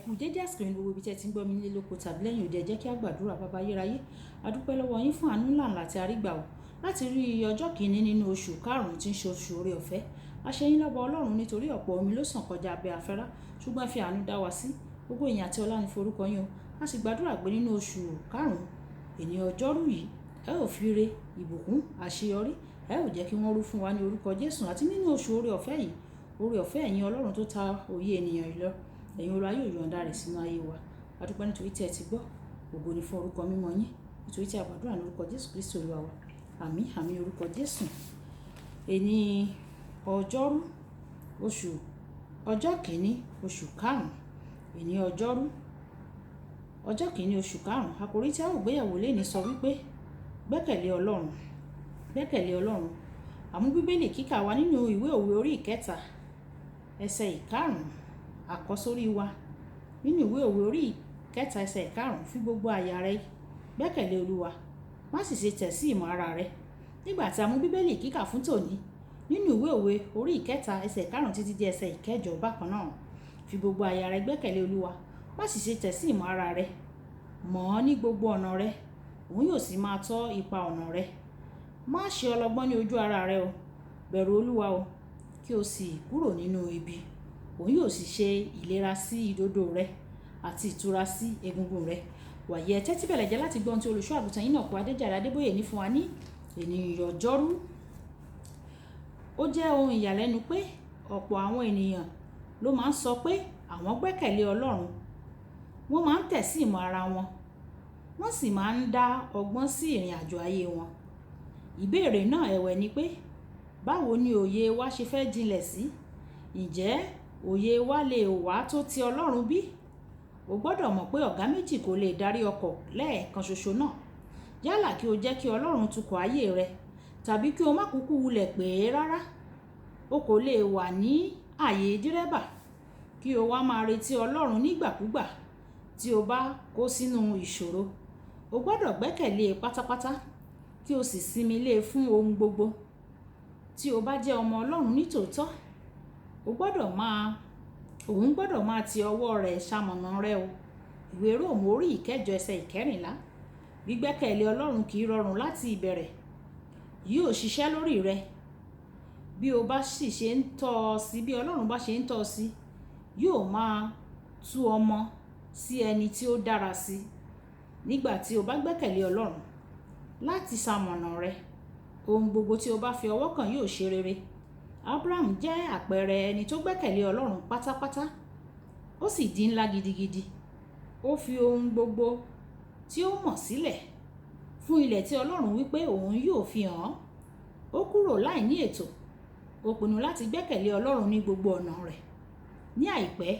Kú dédé àsìkò yìí ní gbogbo ibi tí ẹ ti ń gbọ́ mi nílé lóko tàbí lẹ́yìn odi. Ẹ jẹ́ kí a gbàdúrà. Baba ayérayé. A dúpẹ́ lọ́wọ́ yín fún àánú ńlá ńlá tí a rí gbà o láti rí ọjọ́ kìíní nínú oṣù karùn-ún tí ń ṣe oṣù oore ọ̀fẹ́. A ṣe yín lọ́ba Ọlọ́run nítorí ọ̀pọ̀ omi ló sàn kọjá abẹ́ afárá, ṣùgbọ́n ẹ fi àánú dá wa sí. Gbogbo ìyìn àti ọlá ni forúkọ yín o. A sì gbàdúrà pé nínú oṣù karùn-ún, èní ọjọ́rú yìí, ẹ ó fi ire, ìbùkún, àṣeyọrí, ẹ ó jẹ́ kí wọ́n rú fún wa ní orúkọ Jésù. Àti nínú oṣù oore ọ̀fẹ́ yìí, oore ọ̀fẹ́ ẹ̀yin Ọlọ́run tó ta òye ènìyàn lọ, ẹ̀yin Olúwa yóò yọ̀ǹda rẹ̀ sínú ayé wa. A dúpẹ́ nítorí tí ẹ ti gbọ́. Ògo ni fún orúkọ mímọ́ yín. Nítorí tí a gbàdúrà ní orúkọ Jésù Kristi Olúwa wa. Àmín, àmín orúkọ Jésù. Èní ọjọ́rú, oṣù ọjọ́ kìíní, oṣù karùn-ún. Èní ọjọ́rú, ọjọ́ kìíní, oṣù karùn-ún. Àkòrí tí a ó gbéyẹ̀wò lónìí sọ wípé gbẹ́kẹ̀lé Ọlọ́run, gbẹ́kẹ̀lé Ọlọ́run. Àmú Bíbélì kíkà wa nínú ìwé òwe orí ìkẹta, ẹsẹ̀ ìkarùn-ún. Àkọ́sórí wa nínú ìwé òwe orí ìkẹta, ẹsẹ̀ ìkarùn-ún: fi gbogbo àyà rẹ gbẹ́kẹ̀lé Olúwa, má sì ṣe tẹ̀ sí ìmọ̀ ara rẹ. Nígbà tí a mú Bíbélì kíkà fún tòní nínú ìwé òwe orí ìkẹta, ẹsẹ̀ ìkarùn-ún títí di ẹsẹ̀ ìkẹjọ bákan náà. Fi gbogbo àyà rẹ gbẹ́kẹ̀lé Olúwa, má sì ṣe tẹ̀ sí ìmọ̀ ara rẹ. Mọ̀ ọ́n ní gbogbo ọ̀nà rẹ, òun yóò sì máa tọ́ ipa ọ̀nà rẹ. Má ṣe ọlọ́gbọ́n ní ojú ara rẹ o. Bẹ̀rù Olúwa o, kí o sì kúrò nínú ibi. Òun yóò sì ṣe ìlera sí ìdodo rẹ àti ìtura sí egungun rẹ. Wàyí ẹ tẹ́tí bẹ̀lẹ̀ jẹ́ láti gbọ́ ohun tí olùṣọ́ àgùntàn yín náà kú Adéjàre Adébóyè ní fún wa ní èní ọjọ́rú. Ó jẹ́ ohun ìyàlẹ́nu pé ọ̀pọ̀ àwọn ènìyàn ló máa ń sọ pé àwọn gbẹ́kẹ̀lé Ọlọ́run. Wọ́n máa ń tẹ̀ sí ìmọ̀ ara wọn, wọ́n sì máa ń dá ọgbọ́n sí ìrìnàjò ayé wọn. Ìbéèrè náà ẹ̀wẹ̀ ni pé, báwo ni òye wa ṣe fẹ́ jinlẹ̀ sí? Ǹjẹ́ òye wa lè wá tó ti Ọlọ́run bí? O gbọdọ̀ mọ̀ pé ọ̀gá méjì kò lè darí ọkọ̀ lẹ́ẹ̀kan ṣoṣo náà. Yálà kí o jẹ́ kí Ọlọ́run tukọ̀ ayé rẹ, tàbí kí o má kúkú wulẹ̀ pé rárá. O kò lè wà ní ààyè dírẹ́bà kí o wá máa retí Ọlọ́run nígbàkúgbà tí o bá kó sínú ìṣòro. O gbọdọ̀ gbẹ́kẹ̀lé e pátápátá kí o sì sinmi lé e fún ohun gbogbo. Tí o bá jẹ́ ọmọ Ọlọ́run nítòótọ́, o gbọdọ̀ máa, òun gbọdọ̀ máa ti ọwọ́ rẹ̀ ṣamọ̀nà rẹ o. Ìwé Róòmù orí ìkẹjọ, ẹsẹ̀ ìkẹrìnlá. Gbígbẹ́kẹ̀lé Ọlọ́run kì í rọrùn láti ìbẹ̀rẹ̀. Yóò ṣiṣẹ́ lórí rẹ. Bí o bá sì ṣe ń tọ́ ọ sí, bí Ọlọ́run bá ṣe ń tọ́ ọ sí, yóò máa tú ọmọ sí ẹni tí ó dára sí. Nígbà tí o bá gbẹ́kẹ̀lé Ọlọ́run láti ṣamọ̀nà rẹ, ohun gbogbo tí o bá fi ọwọ́ kàn yóò ṣe rere. Abraham jẹ́ àpẹẹrẹ ẹni tó gbẹ́kẹ̀lé Ọlọ́run pátápátá. Ó sì di ńlá gidigidi. Ó fi ohun gbogbo tí ó mọ̀ sílẹ̀ fún ilẹ̀ tí Ọlọ́run wípé òun yóò fi hàn án. Ó kúrò láìní ètò. Ó pinnu láti gbẹ́kẹ̀lé Ọlọ́run ní gbogbo ọ̀nà rẹ̀. Ní àìpẹ́,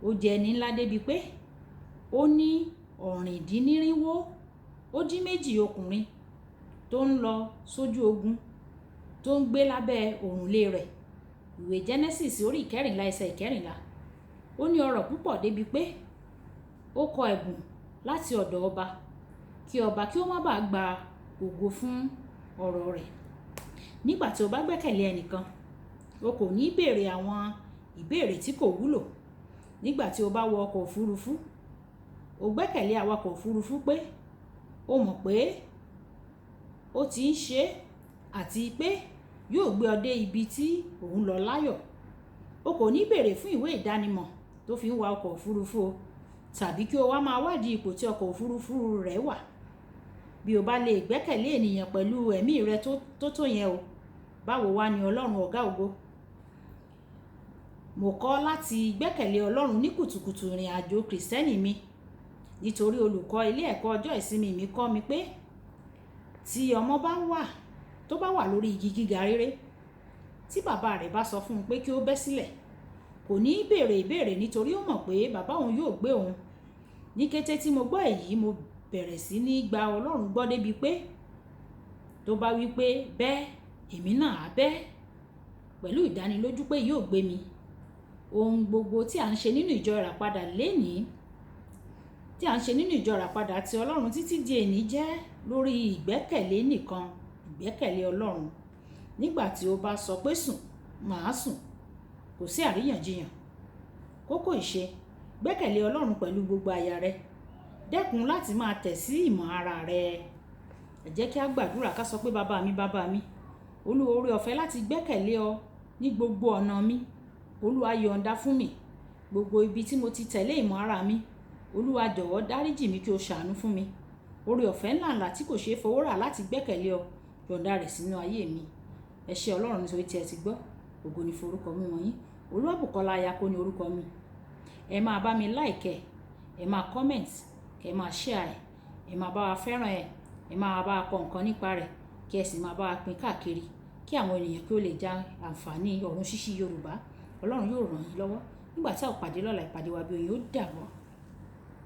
ó jẹ́ ẹni ńlá débi pé ó ní ọ̀rìndínnírinwó ó dín méjì ọkùnrin tó ń lọ sójú ogun tó ń gbé lábẹ́ òrùlé rẹ̀. Ìwé Genesis orí ìkẹrìnlá, ẹsẹ̀ ìkẹrìnlá. Ó ní ọrọ̀ púpọ̀ débi pé ó kọ ẹ̀bùn láti ọ̀dọ̀ ọba kí ọba kí ó má bàá gba ògo fún ọrọ̀ rẹ̀. Nígbà tí o bá gbẹ́kẹ̀lé ẹnìkan, o kò ní béèrè àwọn ìbéèrè tí kò wúlò. Nígbà tí o bá wọ ọkọ̀ òfurufú, o gbẹ́kẹ̀lé awakọ̀ òfurufú pé o mọ̀ pé ó ti ń ṣe àti pé yóò gbé ọ dé ibi tí òun lọ láyọ̀. O kò ní béèrè fún ìwé ìdánimọ̀ tó fi ń wa ọkọ̀ òfurufú o, tàbí kí o wá máa wádìí ipò tí ọkọ̀ òfurufú rẹ wà. Bí o bá lè gbẹ́kẹ̀lé ènìyàn pẹ̀lú ẹ̀mí rẹ tó tó yẹn o, báwo wá ni Ọlọ́run ọ̀gá ògo? Mo kọ́ láti gbẹ́kẹ̀lé Ọlọ́run ní kùtùkùtù ìrìnàjò Krìstẹ́nì mi, nítorí olùkọ́ ilé ẹ̀kọ́ ọjọ́ ìsinmi mi kọ́ mi pé tí ọmọ bá wà, tó bá wà lórí igi gíga rere, tí bàbá rẹ̀ bá sọ fún un pé kí ó bẹ́ sílẹ̀, kò ní béèrè ìbéèrè nítorí ó mọ̀ pé bàbá òun yóò gbé òun. Ní kété tí mo gbọ́ èyí, mo bẹ̀rẹ̀ sí ní gba Ọlọ́run gbọ́ débi pé tó bá wí pé bẹ́, èmi náà á bẹ́ pẹ̀lú ìdánilójú pé yóò gbé mi. Ohun gbogbo tí à ń ṣe nínú ìjọ ìràpadà lénìí, tí à ń ṣe nínú ìjọ ìràpadà ti Ọlọ́run títí di èní jẹ́ lórí ìgbẹ́kẹ̀lé nìkan, ìgbẹ́kẹ̀lé Ọlọ́run. Nígbà tí o bá sọ pé sùn, màá sùn. Kò sí àríyànjiyàn. Kókó ìṣe. Gbẹ́kẹ̀lé Ọlọ́run pẹ̀lú gbogbo àyà rẹ. Dẹ́kun láti máa tẹ̀ sí ìmọ̀ ara rẹ. Ẹ jẹ́ kí a gbàdúrà ká sọ pé, bàbá mi, bàbá mi, Olúwa, oore ọ̀fẹ́ láti gbẹ́kẹ̀lé ọ ní gbogbo ọ̀nà mi, Olúwa yọ̀ǹda fún mi. Gbogbo ibi tí mo ti tẹ̀lé ìmọ̀ ara mi, Olúwa jọ̀wọ́ dáríjì mi kí o ṣàánú fún mi. Oore ọ̀fẹ́ ńláǹlà tí kò ṣeé fowó rà láti gbẹ́kẹ̀lé ọ, yọ̀ǹda rẹ̀ sínú ayé mi. Ẹ ṣé Ọlọ́run nítorí tí ẹ ti gbọ́. Ògo ni fún orúkọ mímọ́ yín. Olúwabùkọ́lá Ayako ní orúkọ mi. Ẹ máa bá mi like ẹ, ẹ máa comment, kẹ máa share ẹ, ẹ máa bá wa fẹ́ràn ẹ, ẹ máa bá wa kọ nǹkan nípa rẹ̀, kí ẹ sì máa bá wa pín káàkiri kí àwọn ènìyàn kí ó lè já àǹfààní ọ̀run ṣíṣí Yorùbá. Ọlọ́run yóò ràn yín lọ́wọ́. Nígbà tí a ó pàdé lọ́la, ìpàdé wa bí oyin, ó dàbọ̀.